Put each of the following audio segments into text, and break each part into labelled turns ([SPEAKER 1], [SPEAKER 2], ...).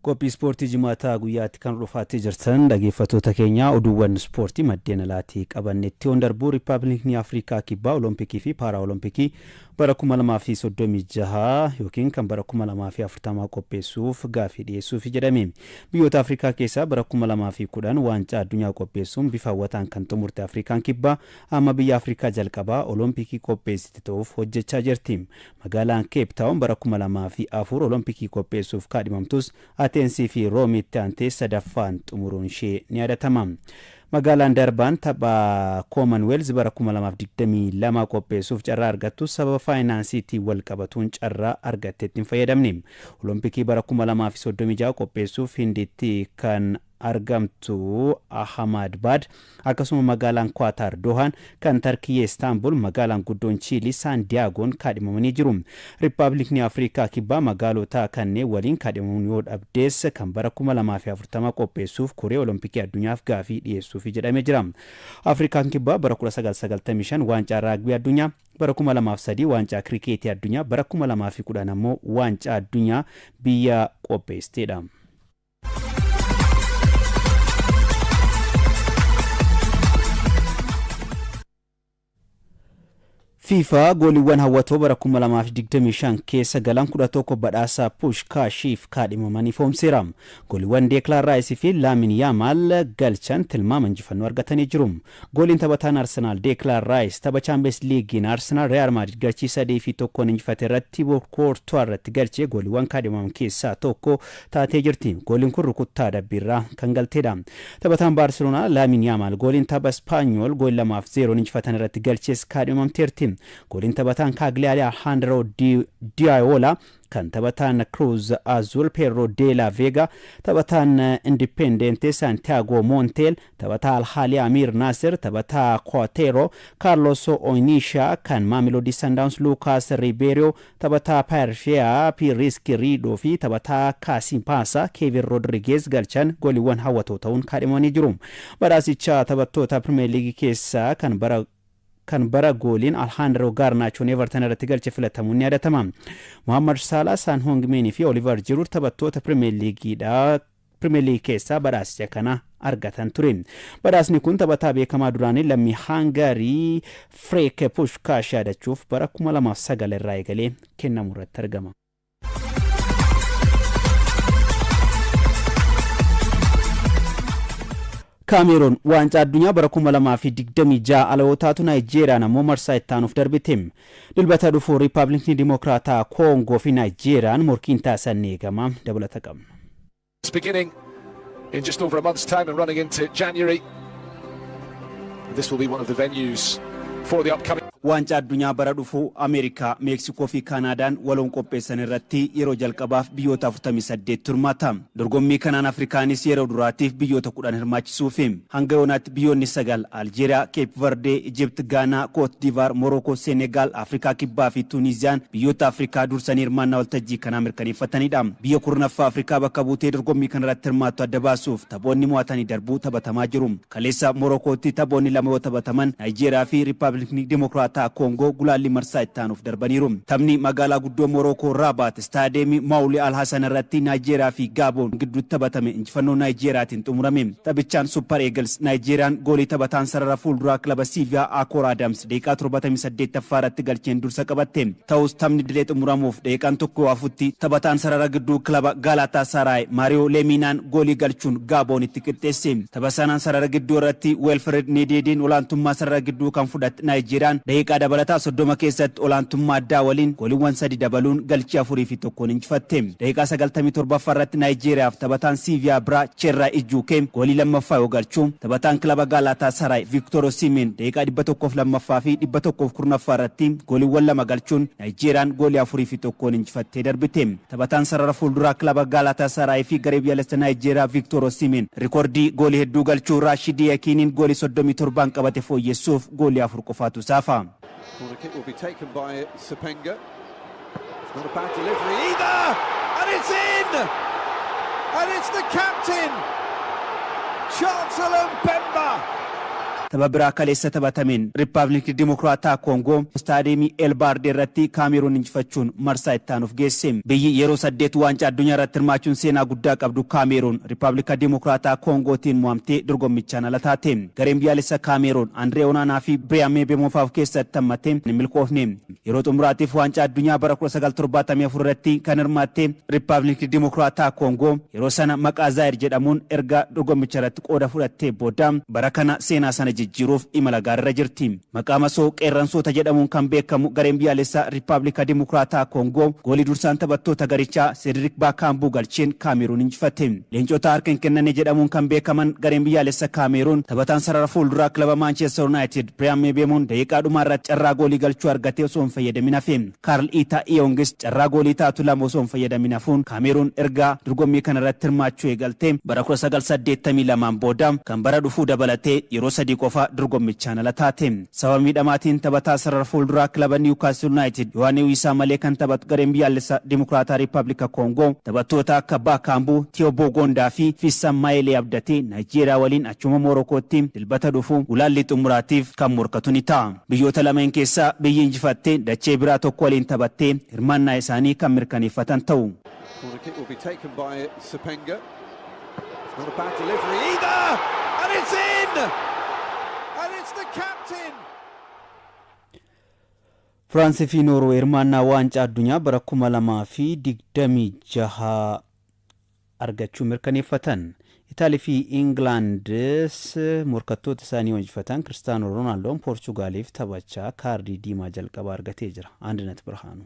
[SPEAKER 1] Qophii ispoortii Jimaataa guyyaatti kan dhufaatti jirtan dhaggeeffattoota keenya, oduuwwan ispoortii maddeen alaatii qabannetti yoon darbuu, Riippaabilikni Afrikaa Kibbaa Olompikii fi Paaraa Olompikii bara 2036 yookiin kan bara 2040 qopheessuuf gaafii dhiyeessuuf jedhame. Biyyoota Afrikaa keessaa bara 2010 waancaa addunyaa qopheessuun bifa hawwataan kan xumurte Afrikaan Kibbaa amma biyya Afrikaa jalqabaa Olompikii qopheessite ta'uuf hojjechaa jirti. Magaalaan Keep Taawun bara 2004 Olompikii qopheessuuf kaadhimamtus, Ateensii fi Roomitti aantee sadaffaan xumuruun ishee ni yaadatama. Magaalaan Darbaan tapha Commonwealth bara 2022 qopheessuuf carraa argattu sababa faayinaansiitiin wal qabatuun carraa argatteetti hin fayyadamne. Olompikii bara 2036 qopheessuuf Hinditti kan argamtu Ahmadabad, akkasuma magaalaan Kwaataar Dohaan, kan Tarkiyyee Istaanbul, magaalaan guddoon Chiilii Saandiyaagoon kaadhimamanii jiru. Riippaabilikni Afrikaa Kibbaa magaalota kanneen waliin kaadhimamuun yoo dhabdees, kan bara 2040 qopheessuuf Koree Olompikii Addunyaaf gaafii dhiyeessuuf jedhamee jira. Afrikaan Kibbaa bara 1995 waancaa raagbii addunyaa, bara 2003 waancaa kirikeetii addunyaa, bara 2010 ammoo waancaa addunyaa biyya qopheessiteedha. FIFA gooliiwwan hawwatoo bara 2025 keessa galan 11 badhaasa Pushkaashiif kaadhimamanii foomseera. Gooliiwwan Deeklaan Raayisii fi Laamin Yaamaal galchan tilmaama injifannoo argatanii jiru. Gooliin taphataan Arsenaal Deeklaan Raayis tapha Chaampiyeens Liigiin Arsenaal Real Maadrid galchii 3-1 injifate irratti Koortuwaa irratti galchee gooliiwwan kaadhimaman keessaa tokko taatee jirti. Gooliin kun rukuttaa dabbiirraa kan galteedha. Taphataan Baarseloonaa Laamin Yaamaal gooliin tapha Ispaanyool goolii 2-0 injifatan irratti galchees kaadhimamteerti. Gooliin taphataan Kaagliyaari Alejandro Diayola, kan taphataan Cruz Azul Pedro de la Vega, taphataan Independente Santiago Montel, taphataa Alhaali Amir Nasir, taphataa Quatero Carlos Oinisha, kan Mamelodi Sundowns Lucas Ribeiro, taphataa Parfia Piriski Rido fi taphataa Kasimpasa Kevin Rodriguez galchan gooliiwwan hawwatoo ta'uun kaadhimamanii jiru. Badhaasicha taphattoota Premier League keessaa kan bara gooliin Alejandro Garnachoon Everton irratti galche filatamuun ni yaadatama. Muhammad Salah, Son Heung-min fi Oliver Giroud taphattoota Premier Leagueidha. Premier League keessaa badhaasicha kana argatan ture. Badhaasni kun taphataa beekamaa duraanii lammii Hangarii Ferenc Pushkash yaadachuuf bara 2009 irraa eegalee kennamu irratti argama. Kaameroon waancaa addunyaa bara 2026 ala yoo taatu, Naayijeeriyaan ammoo marsaa itti aanuuf darbite. Dilbata dhufu Riippaabilikni Dimokiraataa Koongoo fi Naayijeeriyaan morkiin taasisan ni eegama. Dabalata qabna.
[SPEAKER 2] Beginning in just over a month's time and running into January. This will be one of the venues for the upcoming.
[SPEAKER 1] Waancaa addunyaa bara dhufu Ameerikaa, Meeksikoo fi Kaanaadaan waloon qopheessan irratti yeroo jalqabaaf biyyoota 48 hirmaata. Dorgommii kanaan Afrikaanis yeroo duraatiif biyyoota 10 hirmaachisuufi. Hanga yoonaatti biyyoonni sagal Aljeeriyaa, Keep Verde, Ijipt, Gaanaa, Koot Divaar, Morookoo, Senegaal, Afrikaa Kibbaa fi Tuuniiziyaan biyyoota Afrikaa dursanii hirmaannaa waltajjii kanaa mirkaneeffatanidha. Biyya 10ffaa Afrikaa bakka buutee dorgommii kanarratti hirmaattu adda baasuuf taphoonni mo'atanii darbuu taphatamaa jiru. Kaleessa Morokootti taphoonni lama yoo taphataman, Naayijeeriyaa fi Riippaabilikni Dimokiraataa Koongoo gulaalli marsaa itti aanuuf darbaniiru. Taphni magaalaa guddoo Morookoo Raabaat istaadeemii Maawuli Alhasan irratti Naayijeeriyaa fi Gaaboon gidduutti taphatame injifannoo Naayijeeriyaatiin xumurame. Taphichaan Super Eagles Naayijeeriyaan goolii taphataan sarara fuulduraa kilaba Siiviyaa Akoor Adams daqiiqaa 78ffaa irratti galcheen dursa qabatte. Ta'us taphni dilee xumuramuuf daqiiqaan tokko hafutti taphataan sarara gidduu kilaba Gaalaataa Saaraay Maariyoo Leeminaan goolii galchuun Gaaboonitti qixxeesse. Tapha sanaan sarara gidduu irratti Weelfred Nedeediin olaantummaa sarara gidduu kan fudhatte Naayijeeriyaan daqiiqaa dabalataa 30 keessatti olaantummaa addaa waliin gooliiwwan sadi dabaluun galchii 4-1 injifatte. Daqiiqaa 97ffaa irratti Naayijeeriyaaf taphataan Siiviyaa biraa Cheerraa Ijuukee goolii lammaffaa yoo galchu, taphataan kilaba Gaalaataa Saraay Viktor Osimhen daqiiqaa 102ffaa fi 110ffaa irratti gooliiwwan lama galchuun Naayijeeriyaan goolii 4-1 injifattee darbite. Taphataan sarara fuulduraa kilaba Gaalaataa Saraay fi garee biyyaalessa Naayijeeriyaa Viktor Osimhen rikoordii goolii hedduu galchuu Raashidii Yakiiniin goolii 37 qabate fooyyessuuf goolii afur qofaatu saafa.
[SPEAKER 2] Corner kick will be taken by Cipenga. It's not a bad delivery either! And it's in! And it's the captain, Chancellor Mbemba!
[SPEAKER 1] Tapha biraa kaleessa taphatameen Riippaabilikii Dimokiraataa Koongoo istaadiyeemii Elbaardee irratti Kaameruun injifachuun marsaa itti aanuuf geesse. Biyyi yeroo saddeet waancaa addunyaa irratti hirmaachuun seenaa guddaa qabdu Kaameruun Riippaabilika Dimokiraataa Koongootiin mo'amtee dorgommichaan ala taate. Gareen biyyaalessa Kaameruun Andree Onaanaa fi Biriyaan Meebeemoofaa of keessatti hammatee hin milkoofne. Yeroo xumuraatiif waancaa addunyaa bara 1974 irratti kan hirmaatte Riippaabilikii Dimokiraataa Koongoo yeroo sana maqaa Zaayir jedhamuun erga dorgommicha irratti qooda fudhattee booda bara kana seenaa sana jijjiiruuf imala gaariirra jirti. Maqaa masoo qeerransoota jedhamuun kan beekamu gareen biyyaalessaa Riippaabilika Dimokiraataa Koongoo goolii dursaan taphattoota garichaa Seedriik Baakaambuu galcheen Kaameruun injifate. Leencota harka hin kennanne jedhamuun kan beekaman gareen biyyaalessa Kaameruun taphataan sarara fuulduraa kilaba Maanchestar Yuunaayitid Biriyaan Meebeemoon daqiiqaa dhumaa irratti carraa goolii galchuu argatee osoo hin fayyadamin hafe. Kaarl Iitaa Iyongis carraa goolii taatu lama osoo hin fayyadamin hafuun Kaameruun erga dorgommii kana irratti hirmaachuu eegalte bara 1982 booda kan bara dhufuu dabalatee yeroo sadii qofa dorgommichaan ala taate. Sababa miidhamaatiin taphataa sarara fuulduraa kilaba Niwukaastil Yuunaayitid Yohaanii Wiisaa malee kan taphatu gareen biyyaalessaa Dimokiraataa Riippaabilika Koongoo taphattoota akka Baakaambuu, Tiyoo Gondaa fi Fiissan Maayilee abdatee Naayijeeriyaa waliin achuma Moorokootti Dilbata dhufu gulaallii xumuraatiif kan morkatu ni ta'a. Biyyoota lameen keessaa biyyi injifattee dachee biraa tokko waliin taphattee hirmaannaa isaanii kan mirkaneeffatan ta'u.
[SPEAKER 3] Corner kick will be taken by Cipenga. It's not a bad delivery either! And it's in! And it's the captain!
[SPEAKER 1] Firaansii fi Noorwee hirmaannaa waancaa addunyaa bara 2026 argachuu mirkaneeffatan. Itaalii fi Ingilaandis morkattoota isaanii injifatan. Kiristaanoo Roonaaldoon Poorchugaaliif taphachaa kaardii diimaa jalqabaa argatee jira. Andinet Birhaanu.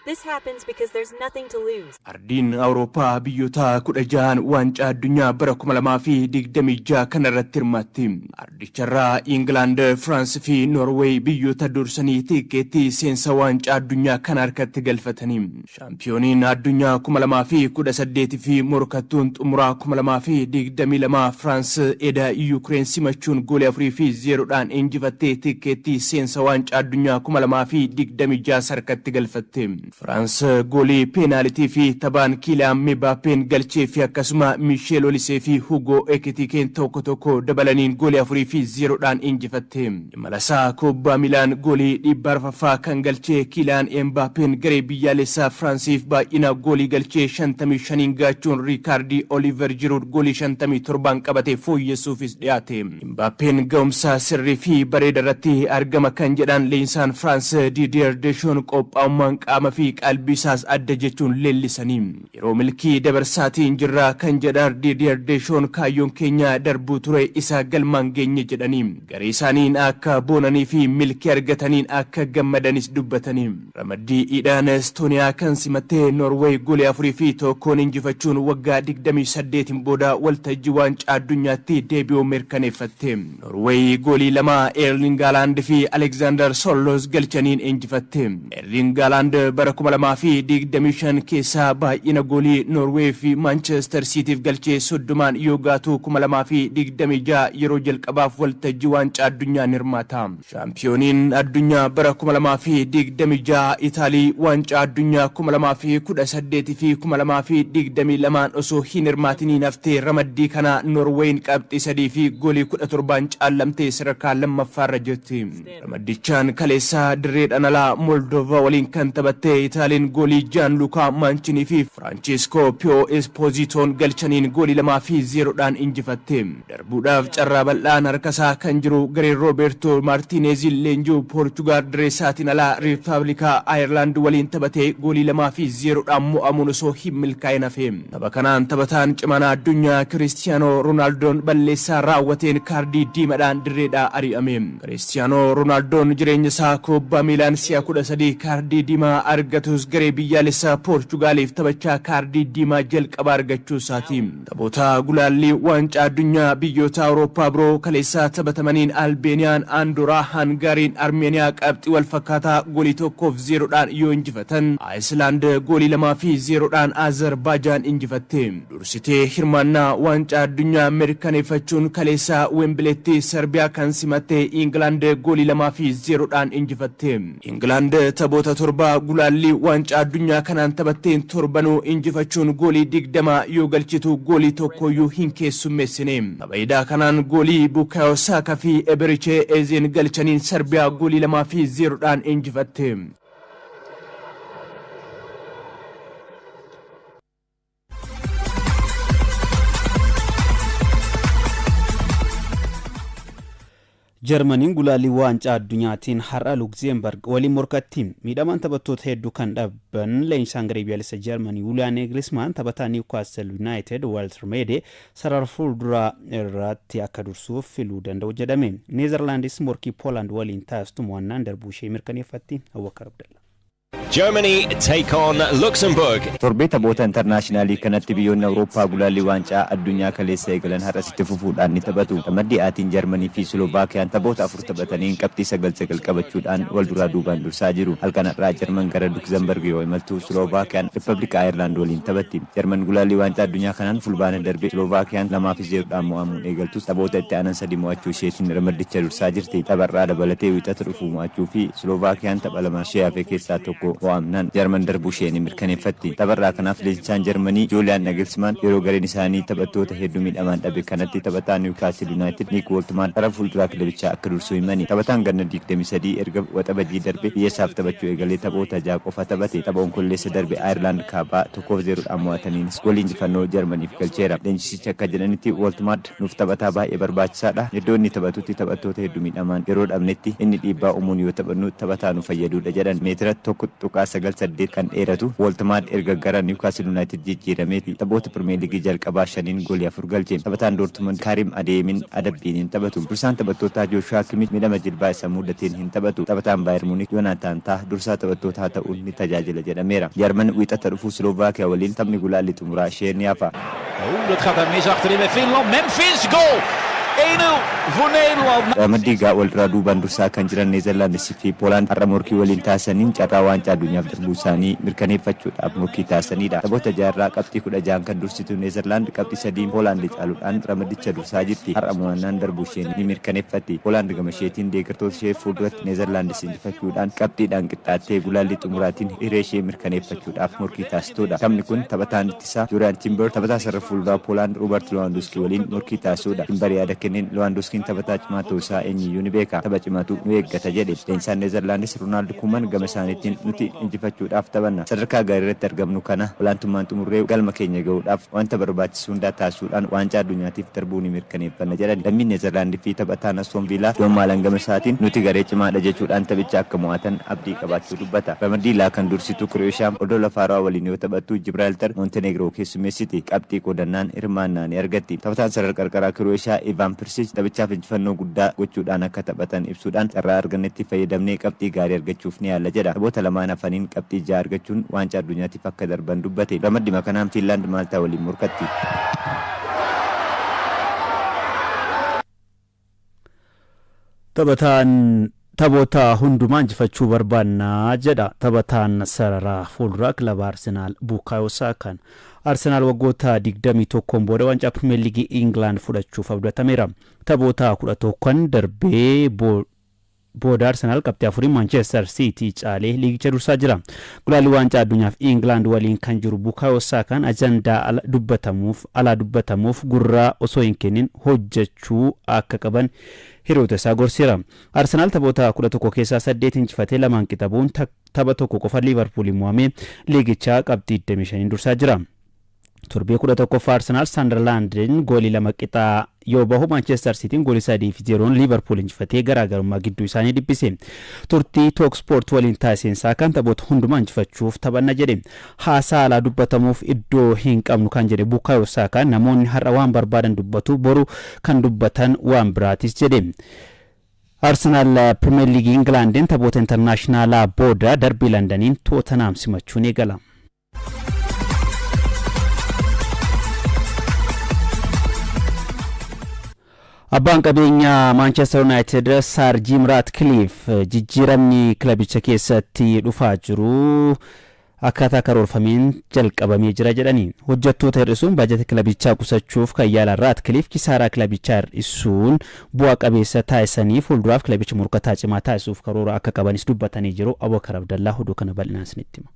[SPEAKER 4] This happens because there's nothing to lose.
[SPEAKER 5] Ardiin Awurooppaa biyyoota 16n waancaa addunyaa bara 2026 kana irratti hirmaatti. Ardicharraa Ingilaand, Firaans fi Noorweey biyyoota dursanii tikkeettii seensa waancaa addunyaa kana harkatti galfatanii. Shaampiyooniin addunyaa 2018 fi morkattuun xumuraa 2022 Firaans eda Yuukireen simachuun goolii 4-0dhaan injifattee tikkeettii seensa waancaa addunyaa 2026 harkatti galfatte. Firaans goolii peenaalitii fi taphaan Kiiliyaan Mibaappeen galchee fi akkasuma Miisheel Olisee fi Hugoo Ekitikeen tokko tokko dabalaniin goolii 4-0dhaan injifatte. Imalasaa kubbaa miilaan goolii 400ffaa kan galchee Kiiliyaan Embaappeen garee biyyaalessaa Firaansiif baay'ina goolii galchee 55n gaachuun Riikaardii Oliiver Jiruud goolii 57n qabatee fooyyessuufis dhiyaate. Embaappeen ga'umsa sirrii fi bareeda irratti argama kan jedhan leenjisaan Firaans Diidiyeer Deshoon qophaa'ummaan qaama fi qalbii isaas adda jechuun leellisanii. Yeroo milkii dabarsaatiin jirra kan jedhan Diidiyeer Deshoon kaayyoon keenya darbuu ture isa galmaan geenye jedhanii. Garee isaaniin akka boonanii fi milkii argataniin akka gammadanis dubbatanii. Ramaddii Idhaan Estooniyaa kan simattee Noorweey goolii 4-1n injifachuun waggaa 28 booda waltajjii waancaa addunyaatti deebi'uu mirkaneeffatte. Noorweey goolii lama Eerling Haaland fi Alekzaandar Sollos galchaniin injifatte. Eerling Haaland bara 2025 keessaa baay'ina goolii Noorweey fi Maanchestar Siitiif galchee 30n yoo gaatu 2026 yeroo jalqabaaf waltajjii waancaa addunyaan hirmaata. Shaampiyooniin addunyaa bara 2026 Itaalii waancaa addunyaa 2018 fi 2022 osoo hin hirmaatiniin haftee ramaddii kana Noorweeyin qabxii 3 fi goolii 17n caallamtee sadarkaa lammaffaarra jirti. Ramaddichaan kaleessaa dirree dhanalaa Moldova waliin kan taphatte Itaaliin goolii Jaan Lukaa Maanchinii fi Firaancesco Pio Espositoon galchaniin goolii 2-0dhaan injifatte. Darbuudhaaf carraa bal'aan harkasaa kan jiru gareen Rooberto Maartineezin leenji'u Poorchugaal dirree isaatiin alaa Riippaabilikaa Ayirlaand waliin taphatee goolii 2-0dhaan mo'amuun osoo hin milkaa'in hafe. Tapha kanaan taphataan cimaan addunyaa Kiristiyaanoo Roonaaldoon balleessaa raawwateen kaardii diimaadhaan dirreedhaa ari'ame. Kiristiyaanoo Roonaaldoon jireenya isaa kubbaa miilaan si'a 13 kaardii diimaa argatus garee biyyaalessaa Poorchugaaliif taphachaa kaardii diimaa jalqaba argachuu isaati. Taphoota gulaallii waancaa addunyaa biyyoota Awurooppaa biroo kaleessaa taphatamaniin Albeeniyaan Andoraa, Hangaariin Armeeniyaa qabxii wal fakkaataa goolii 1-0dhaan yoo injifatan, Ayislaand goolii 2-0dhaan Azerbaajaan injifatte. Dursitee hirmaannaa waancaa addunyaa mirkaneeffachuun kaleessaa Wembileetti Serbiyaa kan simatte Ingilaand goolii 2-0dhaan injifatte. Ingilaand taphoota torba gulaallii Gulaallii waancaa addunyaa kanaan taphatteen torbanuu injifachuun goolii 20 yoo galchitu goolii tokkoyyuu hin keessummeessine. Tapha kanaan goolii Bukayo Saka fi Eberiche Ezeen galchaniin Sarbiyaa goolii 2-0dhaan injifatte.
[SPEAKER 1] Jarmaniin gulaalii waancaa addunyaatiin har'a Lukzeembarg waliin morkatti. Miidhamaan taphattoota hedduu kan dhaban leenjisaan garee biyyaalessa Jarmanii Julian Nagelsmann taphataa Newcastle United Woltemade sarara fuulduraa irratti akka dursuuf filuu danda'u jedhame. Neezerlaandis morkii Pooland waliin taasistu mo'annaan darbuu ishee mirkaneeffatti. Abubakar Abdalla.
[SPEAKER 6] Germany take on Luxembourg.
[SPEAKER 7] Torbee taphoota intarnaashinaalii kanatti biyyoonni Awurooppaa gulaallii waancaa addunyaa kaleessa eegalan har'asitti fufuudhaan ni taphatu. Ramaddii Aatiin Jarmanii fi Slovaakiyaan taphoota 4 taphataniin qabxii 9-9 qabachuudhaan wal duraa duubaan dursaa jiru. Halkan har'aa Jarman gara Lukzemburg yoo imaltu, Slovaakiyaan Riippablika Ayirlaand waliin taphatti. Jarman gulaallii waancaa addunyaa kanaan fulbaana darbe Slovaakiyaan 2-0dhaan mo'amuun eegaltus, taphoota itti aanan 3 mo'achuu isheetiin ramaddicha dursaa jirti. Tapharraa dabalatee wixata dhufu mo'achuu fi Slovaakiyaan tapha 2 ishee hafe keessaa tokko mo'amnaan Jarman darbuu ishee ni mirkaneeffatti. Tapharraa kanaaf leenjisaan Jarmanii Juuliyaan Nagelsmaan yeroo gareen isaanii taphattoota hedduu miidhamaan dhabe kanatti taphataa Newcastle United Nick Woltemade karaa fuulduraa kilabichaa akka dursu himani. Taphataan ganna 23 erga waxabajjii darbe biyya isaaf taphachuu eegalee taphoota 6 qofa taphate. Tapha Onkolleessa darbe Ayirlaand kaabaa 1-0dhaan mo'ataniinis goolii injifannoo Jarmaniif galcheera. Leenjisichi akka jedhanitti, Woltemade nuuf taphataa baay'ee barbaachisaadha. Iddoo inni taphatutti taphattoota hedduu miidhamaan yeroo dhabnetti inni dhiibbaa uumuun yoo taphannu taphataa nu fayyadudha jedhan. Meetira 1.98 kan dheeratu Woltemade erga gara Newcastle United jijjiiramee taphoota Premier League jalqabaa 5n goolii 4 galche. Taphataan Dortmund Karim Adeemin adabbiin hin taphatu. Dursaan taphattootaa Joshua Kimmich miidhama jilbaa isa mudateen hin taphatu. Taphataan Bayern Munich Yoonaataan Taah dursaa taphattootaa ta'uun ni tajaajila jedhameera. Jarman wiixata dhufu Slovaakiyaa waliin taphni gulaalli xumuraa ishee ni hafa.
[SPEAKER 8] Oh, dat gaat daar mis achterin bij Finland. Memphis, goal! 1-0 voor Nederland.
[SPEAKER 7] Ramaddii Gaa wal duraa duubaan dursaa kan jiran Neezerlaandis fi Pooland har'a morkii waliin taasisaniin carraa waancaa addunyaaf darbuu isaanii mirkaneeffachuudhaaf morkii taasisanidha. Taphoota jaarraa qabxii 16 kan dursitu Neezerlaand qabxii 3 Poolaand caaluudhaan ramaddicha dursaa jirti. Har'a mo'annaan darbuu ishee ni mirkaneeffatti. Poolaand gama isheetiin deeggartoota ishee fuulduratti Neezerlaandis injifachuudhaan qabxiidhaan qixxaattee gulaallii xumuraatiin hiree ishee mirkaneeffachuudhaaf morkii taasistudha. Taphni kun taphataan ittisaa Juuriyaan Timber taphataa sarara fuulduraa Poolaand Roobert Lewandowski waliin morkii taasisudha. Timber yaada kenneen, Lewandowskiin taphataa cimaa ta'uu isaa eenyuyyuu ni beeka. Tapha cimaatu nu eeggata jedhe. Leenjisaan Neezerlaandis Roonaald Kuuman gama isaaniitiin, nuti injifachuudhaaf taphanna. Sadarkaa gaarii irratti argamnu kana olaantummaan xumurree galma keenya gahuudhaaf wanta barbaachisu hundaa taasisuudhaan waancaa addunyaatiif darbuu ni mirkaneeffanna jedhan. Lammiin Neezerlaandii fi taphataan Aston Villaa Doon Maalan gama isaatiin, nuti garee cimaadha jechuudhaan taphicha akka mo'atan abdii qabaachuu dubbata. Ramaddii Laa kan dursitu Kirooshaan odola Faaraa waliin yoo taphattu, Jibraaltar Montenegroo keessummeessiti. Qabxii qoodannaan hirmaannaa ni argatti. Taphataan sarara qarqaraa Kirooshaa Ivaan Pirsich taphichaaf injifannoo guddaa gochuudhaan akka taphatan ibsuudhaan, carraa argannetti fayyadamnee qabxii gaarii argachuuf ni yaalla jedha. Taphoota lamaan hafaniin qabxii 6 argachuun waancaa addunyaatiif akka darban dubbate. Ramaddima kanaan Fiinlaand Maaltaa waliin morkatti.
[SPEAKER 1] Taphataan taphoota hundumaa injifachuu barbaannaa jedha taphataan sararaa fuulduraa kilaba Arsenaal Bukaayoo Saakaan. Arsenaal waggoota 21 booda waancaa Pirimeer Liigii Ingilaand fudhachuuf abdatameera. Taphoota 11 darbee booda Arsenaal qabxii 4 Maanchestar Siitii caalee liigicha dursaa jira. Gulaalli waancaa addunyaaf Ingilaand waliin kan jiru Bukaayoo Saakaan ajandaa ala dubbatamuuf alaa dubbatamuuf gurraa osoo hin kennin hojjechuu akka qaban hiriyoota isaa gorseera. Arsenaal taphoota 11 keessaa 8 injifatee 2 qixabuun tapha 1 qofa Liivarpuuliin mo'amee liigichaa qabxii 25 dursaa jira. Torbee 11ffaa Arsenaal Saandarlaandiin goolii 2 qixaa yoo bahu, Maanchestar Siitiin goolii 3-0 Liivarpuul injifatee garaagarummaa gidduu isaanii dhiphise. Turtii Talk Sport waliin taasiseen Saakaan taphoota hundumaa injifachuuf taphanna jedhe. Haasaa alaa dubbatamuuf iddoo hin qabnu kan jedhe Bukaayoo Saakaan, namoonni har'a waan barbaadan dubbatu, boru kan dubbatan waan biraatis jedhe. Arsenaal Pirimeer Liigii Ingilaandiin taphoota intarnaashinaalaa booda darbii Londaniin Tootenaam simachuun eegala. Abbaan qabeenyaa Manchester United Sir Jim Ratcliffe jijjiiramni kilabicha keessatti dhufaa jiru Akkaataa karoorfameen jalqabamee jira jedhani. Hojjettoota hir'isuun baajata kilabichaa qusachuuf kan yaalan Raatkiliif, kisaaraa kilabichaa hir'isuun bu'a qabeessa taasisanii fuulduraaf kilabicha morkataa cimaa taasisuuf karoora akka qabanis dubbatanii jiru. Abubakar Abdallaa oduu kana bal'inaan isinitti hima.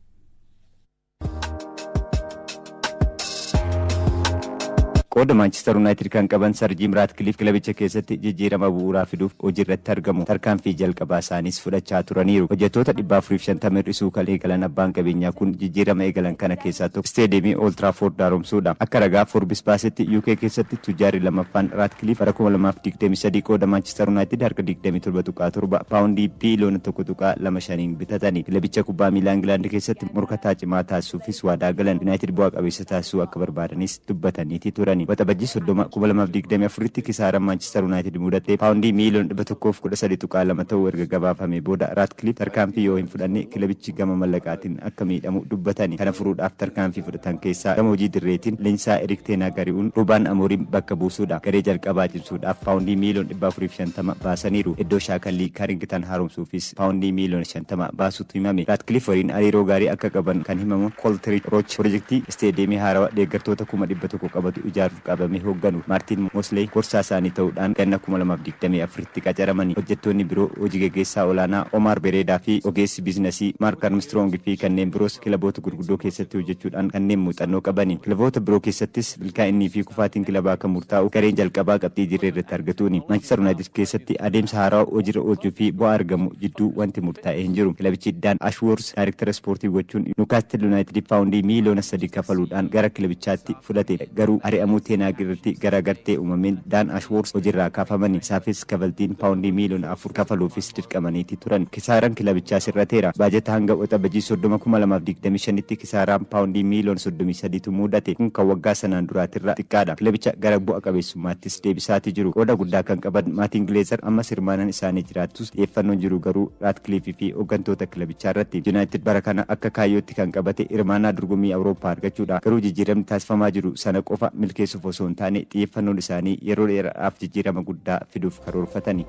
[SPEAKER 7] Qooda Maanchister Yuunaayitid kan qaban Sir Jiim Raatkiliif kilabicha keessatti jijjiirama bu'uuraa fiduuf hojii irratti argamu. Tarkaanfii jalqabaa isaaniis fudhachaa turaniiru. Hojjettoota 450 hir'isuu kan eegalan abbaan qabeenyaa kun jijjiirama eegalan kana keessaa tokko isteediyeemii Old Trafford haaromsuudha. Akka ragaa Forbes baasetti, UK keessatti tujjaarri lammaffaan Raatkiliif bara 2023 qooda Maanchister Yuunaayitid harka 27.7 paawundii biiliyoona 1.25 bitatani. Kilabicha kubbaa miilaa Ingilaand keessatti morkataa cimaa taasisuufis waadaa galan. Yuunaayitid bu'aa qabeessa taasisuu akka barbaadanis dubbataniiti turani. Waxabajjii 30 2024tti kisaaraan Maanchister Yuunaayitid mudate paawundii miiliyoona 113.2 ta'uu erga gabaafame booda, Raatkiliif tarkaanfii yoo hin fudhanne kilabichi gama mallaqaatiin akka miidhamu dubbatani. Kana furuudhaaf tarkaanfii fudhatan keessaa gama hojii dirreetiin leenjisaa Erik Ten Hag ari'uun Ruben Amorim bakka buusuudha. Garee jalqabaa cimsuudhaaf paawundii miiliyoona 450 baasaniiru. Iddoo shaakallii Carrington haaromsuufis paawundii miiliyoona 50 baasuutu himame. Raatkiliif waliin hariiroo gaarii akka qaban kan himamu Koltri Roch pirojektii isteediyeemii haarawaa deeggartoota 100,000 qabatu ijaaruuf qabame hoogganu. Maartiin Mosley gorsaa isaanii ta'uudhaan ganna 2024tti qacaramani. Hojjettoonni biroo hojii gaggeessaa olaanaa Omar Bereedaa fi ogeessi biizinasii Mark Armstrong fi kanneen biroos kilaboota gurguddoo keessatti hojjechuudhaan kanneen muuxannoo qabani. Kilaboota biroo keessattis milkaa'inni fi kufaatiin kilabaa kan murtaa'u gareen jalqabaa qabxii dirree irratti argatuuni. Manchester United keessatti adeemsa haarawaa hojiirra oolchuu fi bu'aa argamu jidduu wanti murtaa'e hin jiru. Kilabichi Dan Ashworth daayirektara ispoortii gochuun Newcastle United paawundii miiliyoona 3 kafaluudhaan gara kilabichaatti fudhate. Garuu ari'amuu Ten Hag irratti garaagartee uumameen Dan Ashworth hojiirraa kaafamani. Isaafis kafaltiin paawundii miiliyoona 4 kafaluufis dirqamaniiti turan. Kisaaraan kilabichaa sirrateera. Baajata hanga Waxabajjii 30 2025tti kisaaraan paawundii miiliyoona 33tu mudate. Kun kan waggaa sanaan duraatirra xiqqaadha. Kilabicha gara bu'a qabeessummaattis deebisaati jiru. Qooda guddaa kan qaban maatiin Glazer amma hirmaanaan isaanii jiraattus, xiyyeeffannoon jiru garuu Raatkiliifii fi hooggantoota kilabichaa irratti. United bara kana akka kaayyootti kan qabate hirmaannaa dorgommii Awurooppaa argachuudha. Garuu jijjiiramni taasifamaa jiru sana qofa milkeessuuf osoo hin taane, xiyyeeffannoon isaanii yeroo dheeraadhaaf jijjiirama guddaa fiduuf karoorfatani.